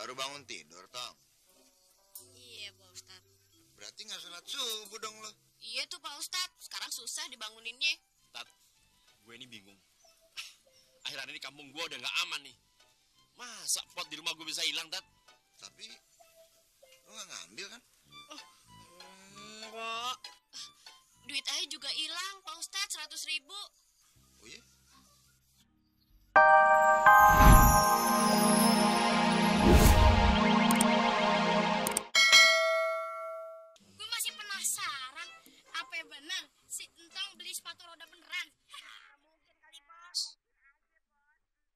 Baru bangun tidur, Tong. Iya, Pak Ustadz. Berarti nggak sholat subuh dong lo. Iya tuh Pak Ustadz, sekarang susah dibanguninnya. Tat, gue ini bingung. Akhir-akhir ini kampung gue udah nggak aman nih. Masa pot di rumah gue bisa hilang, Tat? Tapi lo nggak ngambil kan? Enggak. Duit aja juga hilang, Pak Ustadz, 100.000. Oh iya? Gue masih penasaran, apa benar si Entong beli sepatu roda beneran? Mungkin kali bos.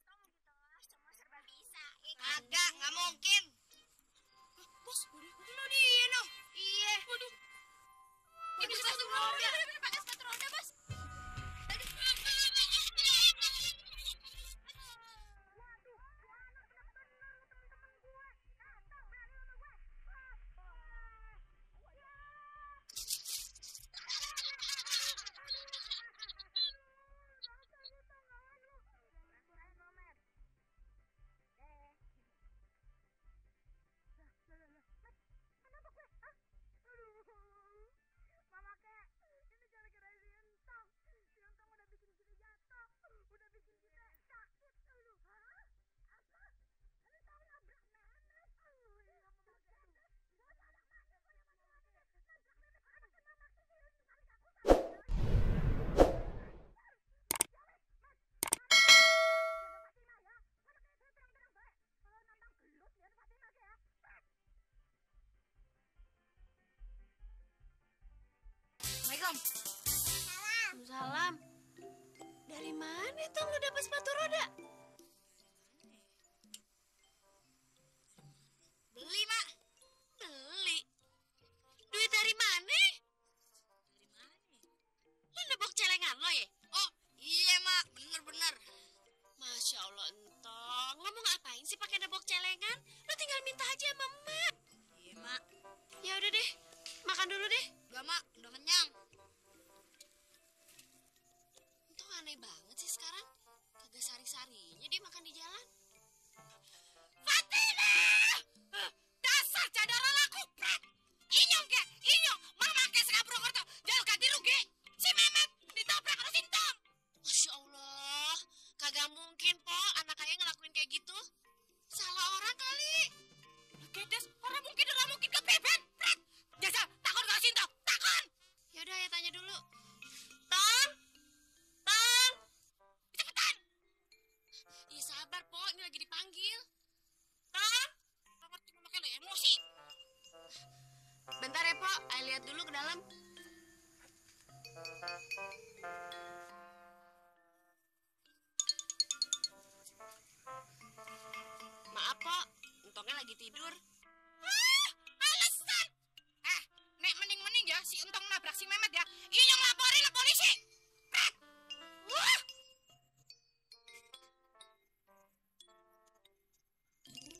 Entong gitu lah, semua serba bisa. Kagak, nggak mungkin. Bos, lo dia dong. Iya. Waduh. Ini sepatu roda. Pakai sepatu roda, bos. Mama kek, ini gara-gara si Entong. Si Entong udah bikin kita jatuh, udah bikin kita sakit. Aduh, hah? Apa? Ini tahu nabrak Memet. Aduh, ya Mama kek. Gak ada anak mati kok yang mati-mati. Nabrak Memet, anaknya Mama kek. Ini balik aku sama. Assalamualaikum. Salam. Dari mana tuh lu dapat sepatu roda? Beli, Mak. Beli. Duit dari mana? Lu nebok celengan lo ya? Oh, iya, Mak. Bener-bener. Masya Allah, Entong. Lo mau ngapain sih pakai nebok celengan? Lo tinggal minta aja sama emak. Iya, Mak. Ya udah deh, makan dulu deh. Gak, Mak. Udah kenyang. Entong aneh banget sih sekarang. Kagak sari-sarinya dia makan di jalan. Fatina! Dasar cadara laku, pret! Inyong ke, inyong! Mama ke Sekaprokorto, jauh ganti rugi! Si Memet ditabrak harus Entong! Masya Allah, kagak mungkin, Po. Anak ayah ngelakuin kayak gitu. Salah orang kali. Gedes, orang mungkin kepepet, pret! Jasa, takon gak si Entong? Takon! Ya udah, ya tanya dulu. Tong? Tong? Cepetan! Ih, sabar, Po. Ini lagi dipanggil. Tong! Gak ngerti mama ke lo emosi. Bentar ya, Po. Ayah lihat dulu ke dalam. Maaf, Po. Entongnya lagi tidur. Alasan! Nek mending ya si Entong nabrak si Memet ya. Inyong laporin ke polisi! Pret! Wah!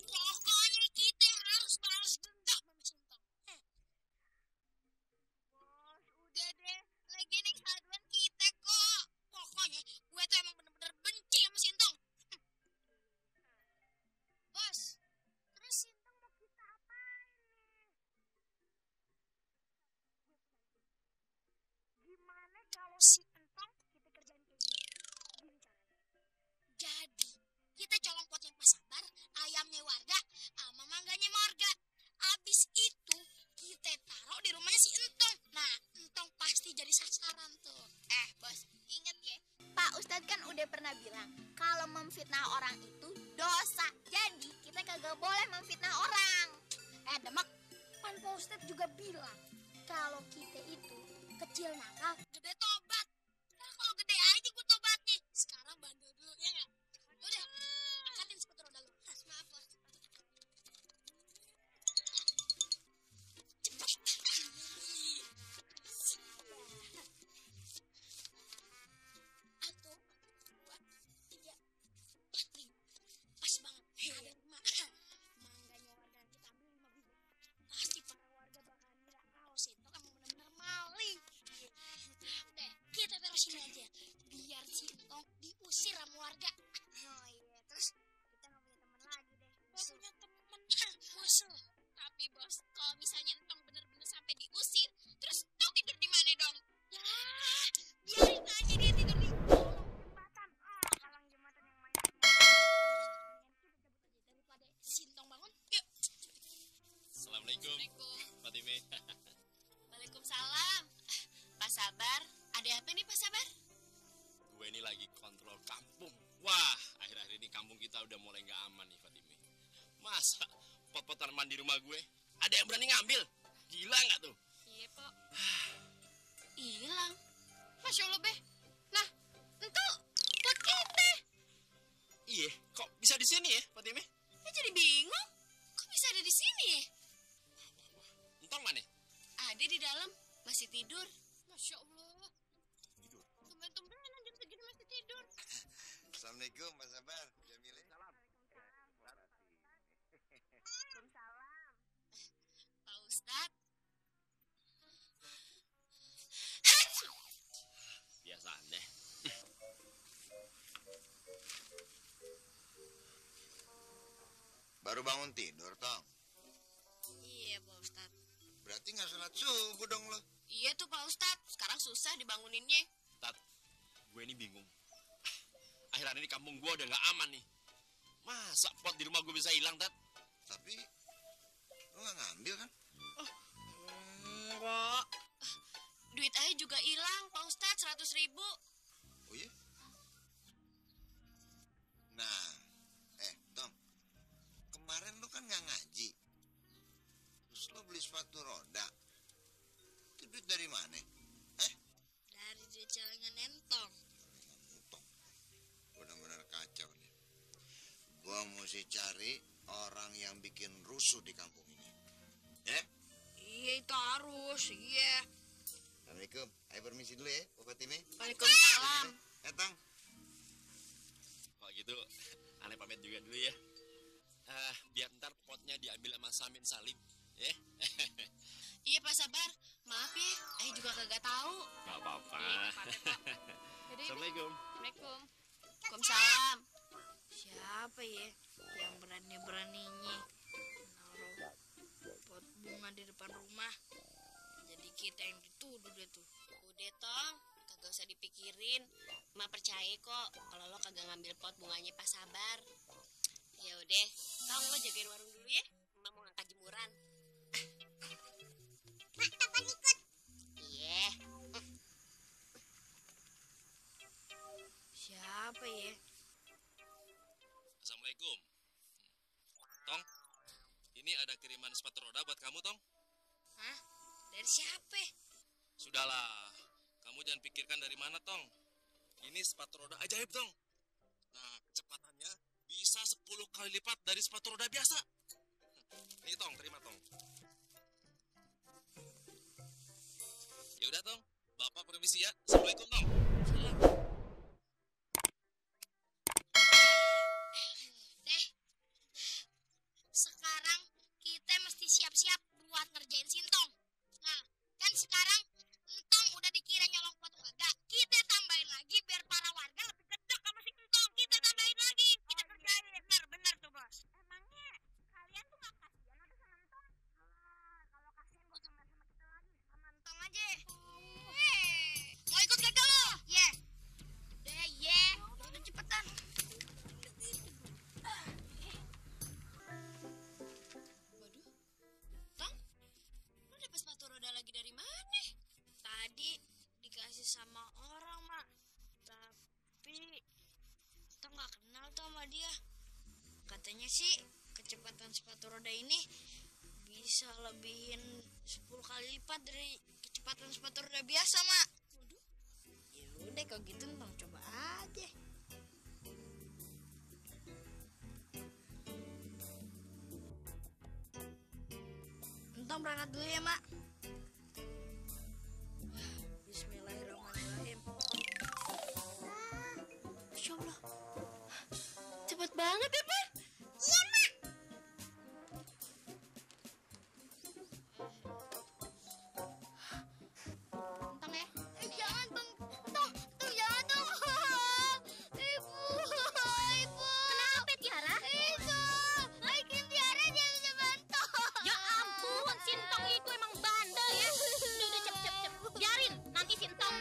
Pokoknya kita harus balas dendam sama si Entong. Bos, udah deh. Lagi nih kesaduan kita kok. Pokoknya gue tuh emang bener-bener benci sama si Entong. Bos, terus si Entong mau kita apain nih? Gimana kalau si Entong kita kerjain kayak gini? Gini caranya. Jadi, kita colong potnya Pak Sabar, ayamnya warga, sama mangganya warga. Abis itu, kita taruh di rumahnya si Entong. Nah, Entong pasti jadi sasaran tuh. Bos, inget ya. Pak Ustadz kan udah pernah bilang kalau memfitnah orang itu dosa. Jadi kita kagak boleh memfitnah orang. Demek, kan Pak Ustadz juga bilang kalau kita itu kecil nakal, gede tobat. Nah, kalau gede aja gue tobatnya. Sekarang bandel dulu ya nggak? Udah, angkatin sepatu roda lu. Maaf, Bos. Satu, dua, tiga, empat, lima. Pas banget. Ada 5. Mangganya warga kita ambil 5 bibit. Pasti para warga bakal ngira kalau si Entong emang bener-bener maling. Udah Waalaikumsalam. Pak Sabar, ada apa nih Pak Sabar? Gue ini lagi kontrol kampung. Wah, akhir-akhir ini kampung kita udah mulai nggak aman nih, Fatime. Masa pot-pot tanaman di rumah gue ada yang berani ngambil? Gila nggak tuh? Iya, Pak. Hilang. Masya Allah, Be. Nah, itu pot kita. Iya, kok bisa di sini ya, Fatime? Saya jadi bingung. Kok bisa ada di sini? Entong mana? Ada di dalam, masih tidur. Masya Allah. Tidur. Tumben-tumbenan jam segini masih tidur. Assalamualaikum, Pak Sabar. Jamile. Pak Ustadz. Biasaan deh. Baru bangun tidur, Tong. Iya, Pak Ustadz. Berarti nggak sholat subuh dong lo. Iya tuh Pak Ustadz. Sekarang susah dibanguninnya. Tat, gue ini bingung. Akhir-akhir ini kampung gue udah nggak aman nih. Masa pot di rumah gue bisa hilang, Tat? Tapi lo nggak ngambil kan? Enggak. Duit ayah juga hilang, Pak Ustadz, 100.000. Oh iya? Nah, Tong. Kemarin lo kan nggak ngaji. Terus lo beli sepatu roda. Itu duit dari mana? Dari duit celengan Entong. Utang. Benar-benar kacau nih. Gua mesti cari orang yang bikin rusuh di kampung ini. Ya? Iya itu harus, iya. Assalamualaikum. Ayo permisi dulu ya, Pak Fatime. Waalaikumsalam. Tong. Kalau gitu, aneh pamit juga dulu ya. Biar ntar potnya diambil sama Samin Salim, ya? Iya Pak Sabar, maaf ya, ayah juga kagak tahu. Gak apa-apa. Assalamualaikum. Assalamualaikum. Waalaikumsalam. Siapa ya yang berani-beraninya naruh pot bunga di depan rumah? Jadi kita yang dituduh deh tuh. Udah Tong, kagak usah dipikirin. Mak percaya kok kalau lo kagak ngambil pot bunganya Pak Sabar. Ya udah, Tong lo jagain warung dulu ya. Emak mau ngangkat jemuran. Mak, kapan ikut? Iya. Siapa ya? Assalamualaikum. Tong, ini ada kiriman sepatu roda buat kamu, Tong. Hah? Dari siapa? Sudahlah, kamu jangan pikirkan dari mana, Tong. Ini sepatu roda ajaib, Tong. Nah, kecepatannya bisa 10 kali lipat dari sepatu roda biasa. Ini, Tong, terima, Tong. Ya udah, Tong. Bapak permisi ya. Assalamualaikum, Tong. Sekarang kita mesti siap-siap buat ngerjain Sintong. Nah, kan sekarang Entong udah dikira nyolong pot warga. Kita tambahin lagi biar para warga lebih gedek sama si Entong. Kita tambahin lagi. Kita kerjain. Bener tuh, Bos. Emangnya kalian tuh gak kasihan ada sama Entong? Kalau kasihan gak sama kita lagi. Sama Entong aja. Mau ikut gagal lo? Ye. Udah, ye. Udah cepetan. Waduh, Tong, lo dapet sepatu roda lagi dari mana? Tadi dikasih sama orang, Mak. Tapi kita nggak kenal tuh sama dia. Katanya sih kecepatan sepatu roda ini bisa lebihin 10 kali lipat dari kecepatan sepatu roda biasa, Mak. Waduh, Ya udah kalau gitu Entong coba aja. Entong berangkat dulu ya, Mak. Bismillahirrahmanirrahim. Masya Allah. Cepet banget ya, Pak? Iya, Mak. Entong ya. Jangan, Bang. Tong, jangan, Tong. Ibu. Kenapa Tiara? Ibu. Aikin Tiara dia bisa bantu. Ya ampun, Sintong itu emang bandel ya. Udah, cep. Biarin, nanti Sintong